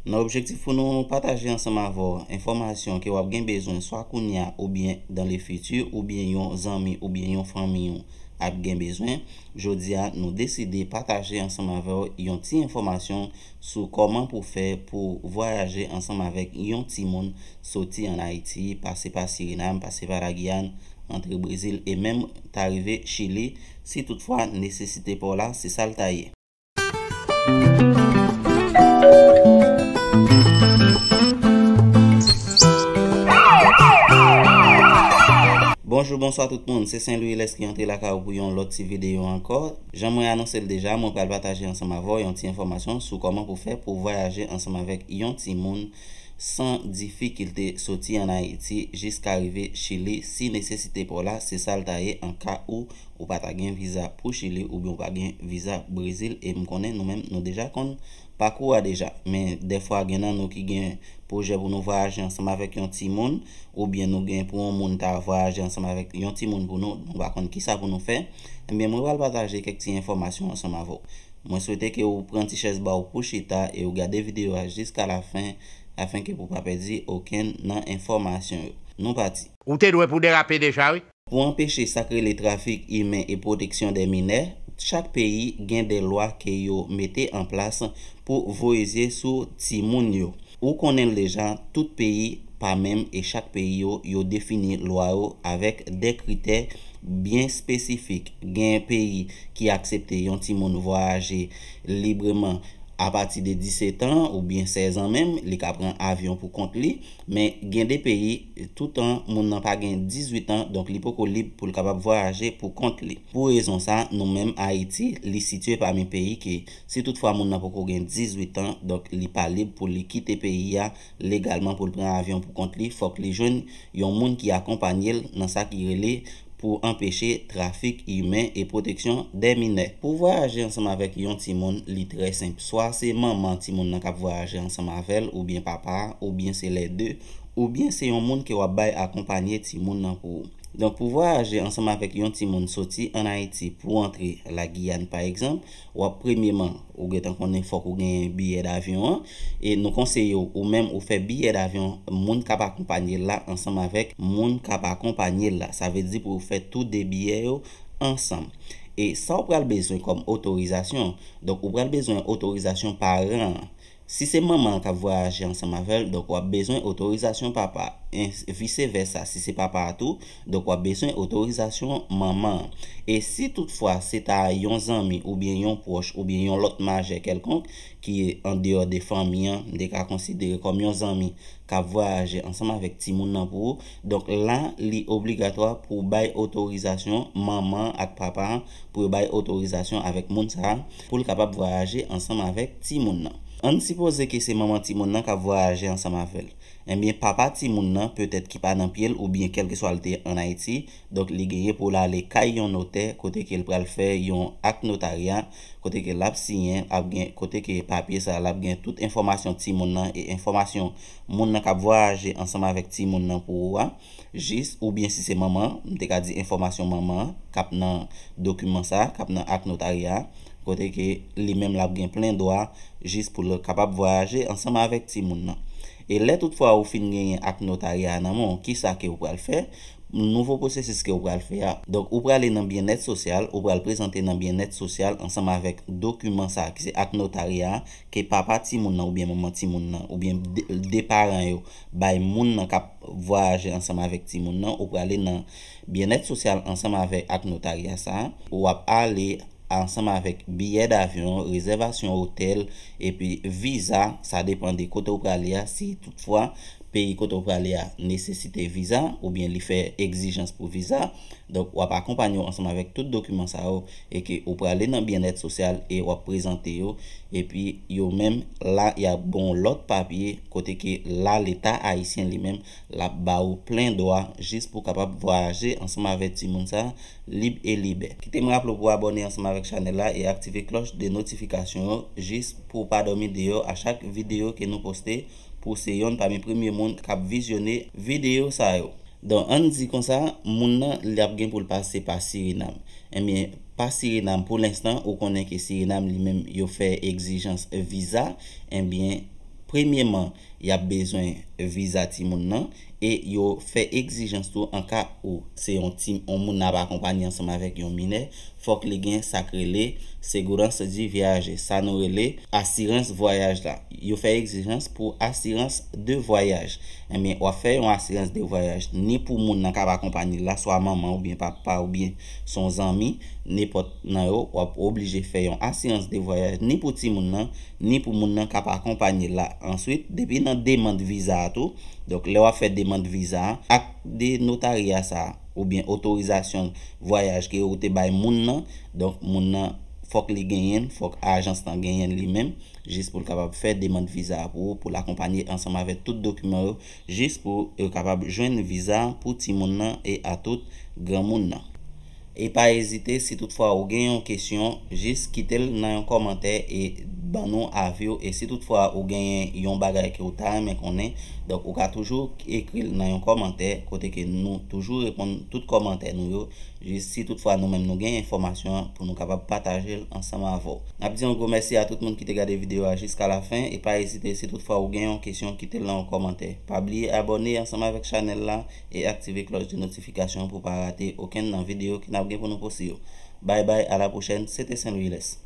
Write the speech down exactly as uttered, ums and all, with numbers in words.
Nan objektif pou nou pataje ansanm avè w enfòmasyon ke w ap gen bezwen swa kounye a oubyen dans le futur, oubyen yon zanmi oubyen yon fanmi w ap gen bezwen, jodi a nou deside pataje ansanm avè w yon ti enfòmasyon sou kòman pou fè pou vwayaje ansanm avèk yon timoun soti ann Ayiti, pase pa Sirinam, pase pa Lagiyàn, antre Brezil e menm ta rive Chili, si toutfwa nesesite pa w la, se sa l ta ye. Bonjou, bonswa tout moun. Se Sen Lwi Lès ki antre lakay ou pou yon lòt ti videyo ankò. Jan mwen anonse l deja, mwen pral pataje ansanm avè w yon ti enfòmasyon sou kòman pou fè pou vwayaje ansanm avèk yon timoun san difikilte soti ann Ayiti jiska rive Chili si nesesite pa w la, se sa l ta ye an ka ou ou pa ta gen viza pou Chili oubyen ou pa gen viza Brezil, e m konnen nou menm nou deja konn pakou a deja. Men dèfwa gen nan nou ki gen pwojè pou nou vwayaje ansanm avèk yon timoun, oubyen nou gen pou yon moun ta vwayaje ansanm avèk yon timoun pou nou, nou pa konn kisa pou nou fè. Ebyen, mwen pral pataje kèk ti enfòmasyon ansanm avè w. Mwen swete ke ou pran ti chèz ba w pou chita e ou gade videyo a jiska lafen, afenke pou pa pèdi okenn nan enfòmasyon yo. Nou pati. Ou te dwe pou derape deja, wi. Pou anpeche sa k rele trafik imen e pwoteksyon dè minè, chak peyi gen de lwa ke yo mete an plas pou voye zye sou timoun yo. Ou konnen l deja, tout peyi pa menm e chak peyi yo, yo defini lwa yo avèk de kritè byen espesifik. Gen peyi ki aksepte yon timoun vwayaje libreman apati de disèt an oubyen sèz an menm, li ka pran avyon pou kont li, men gen de peyi, toutan moun nan pa gen dizuit an, donk li poko lib pou l kapab vwayaje pou kont li. Pou rezon sa, nou menm Ayiti, li sitiye pami peyi ke si toutfwa moun nan poko gen dizuit an, donk li pa lib pou li kite peyi a legalman pou l pran avyon pou kont li, fòk li jwenn yon moun ki akonpanye l nan sa ki rele pou anpeche trafik imen e pwoteksyon dè minè. Pou vwayaje ansanm avèk yon timoun, li trè senp. Swa se manman timoun nan k ap vwayaje ansanm avè l, oubyen papa a, oubyen se lè de, oubyen se yon moun ke w ap bay akonpanye timoun nan pou ou. Donk, pou vwayaje ansanm avèk yon timoun soti ann Ayiti pou antre Lagiyàn, pa egzanp, w ap premyeman, ou gentan konnen fòk ou genyen biyè davyon an. E nou konseye w, ou menm ou fè biyè davyon moun k ap akonpanye l la ansanm avèk moun k ap akonpanye l la. Sa vle di pou w fè tou de biyè yo ansanm. E sa w pral bezwen kòm otorizasyon, donk ou pral bezwen otorizasyon paran an. Si se manman an k ap vwayaje ansanm avè l, donk w ap bezwen otorizasyon papa a. E vise vèsa, si se papa a tou, donk w ap bezwen otorizasyon manman an. E si toutfwa se ta yon zanmi oubyen yon pwòch oubyen yon lòt majè kèlkonk ki andeyò de fanmi an, m te ka konsidere kòm yon zanmi k ap vwayaje ansanm avèk timoun nan pou ou, donk la, li obligatwa pou w bay otorizasyon manman an ak papa an, pou yo bay otorizasyon avèk moun sa a, pou l kapab vwayaje ansanm avèk timoun nan. Ann sipoze ke se manman timoun nan k ap vwayaje ansanm avè l. Ebyen, papa timoun nan, petèt ki pa nan pye l, oubyen kèlkeswa l te ann Ayiti, donk li genyen pou l ale kay yon notè, kote ke l pral fè yon ak notarya, kote ke l ap siyen, ap gen, kote ke papye sa a, l ap gen tout enfòmasyon timoun nan e enfòmasyon moun nan k ap vwayaje ansanm avèk timoun nan pou ou a, jis, oubyen si se manman an, m te ka di enfòmasyon manman an, k ap nan dokiman sa a, k ap nan ak notarya a, kote ke li menm l ap gen plen dwa jis pou l kapab vwayaje ansanm avèk timoun nan. E lè toutfwa ou fin genyen ak notarya a nan men w, kisa ke ou pral fè? Nouvo pwosesis ke ou pral fè a. Donk, ou prale nan byennèt sosyal, ou pral prezante nan byennèt sosyal ansanm avèk dokiman sa a, ki se ak notarya a, ke papa timoun nan oubyen manman timoun nan, oubyen de, de paran yo bay moun nan k ap vwayaje ansanm avèk timoun nan, ou prale nan byennèt sosyal ansanm avèk ak notarya sa a, w ap ale ansanm avèk biyè davyon, rezèvasyon otèl, epi viza, sa depann de kote w prale a, si toutfwa peyi kote w prale a nesesite viza, oubyen li fè egzijans pou viza. Donk, w ap akonpanye w ansanm avèk tout dokiman sa yo, e ke ou prale nan byennèt sosyal e w ap prezante yo, epi yo menm, la, y ap ba w lòt papye, kote ke la, Leta ayisyen li menm, l ap ba ou plen dwa jis pou w kapab vwayaje ansanm avèk timoun sa a, lib e libè. Kite m raple w pou w abòne ansanm avèk chanèl la e aktive klòch de notifikasyon yo jis pou w pa dòmi deyò a chak videyo ke nou poste, pou w se yonn pami premye moun k ap vizyone videyo sa yo. Donk, ann di konsa, moun nan, l ap gen pou l pase pa Sirinam. Ebyen, pa Sirinam, pou lenstan, ou konnen ke Sirinam li menm, yo fè egzijans viza, ebyen, Premyeman, y ap bezwen viza timoun nan e yo fè egzijans tou an ka ou se yon ti yon moun n ap akonpanye ansanm avèk yon minè, fòk li gen sa k rele segurans di viaje, sa nou rele asirans vwayaj la. Yo fè egzijans pou asirans de vwayaj. Ebyen, w ap fè yon asirans de vwayaj ni pou moun nan k ap akonpanye l la, swa manman oubyen papa oubyen se yon zanmi, nenpòt nan yo, w ap oblije fè yon asirans de vwayaj ni pou timoun nan, ni pou moun nan k ap akonpanye l la. Answit, depi nan demann viza a tou, donk lè w ap fè demann viza a, ak de notarya sa a, oubyen otorizasyon vwayaj ke ou te bay moun nan, donk moun nan fòk li genyen l, fòk ajans lan genyen l li menm, jis pou l kapab fè demann viza a pou ou, pou l akonpanye ansanm avèk tout dokiman yo, jis pou yo kapab jwenn viza pou timoun nan e a tout granmoun nan. E pa ezite, si toutfwa ou gen yon kesyon, jis kite l nan yon kòmantè e ban nou avi w. E si toutfwa ou genyen yon bagay ke ou ta renmen konnen, donk ou ka toujou ekri l nan yon kòmantè, kote ke nou toujou reponn tout kòmantè nou yo. Jis si toutfwa nou menm nou gen enfòmasyon an pou nou kapab pataje l ansanm avè w. N ap di yon gwo mèsi a tout moun ki te gade videyo a jiska la fen, e pa ezite, si toutfwa ou gen yon kesyon, kite l nan yon kòmantè. Pa bliye abòne ansanm avèk chanèl la e aktive klòch de notifikasyon pou w pa rate okenn nan videyo ke n ap gen pou nou poste yo. Bay bay, a la pwochèn, se te Saint Louis Lès.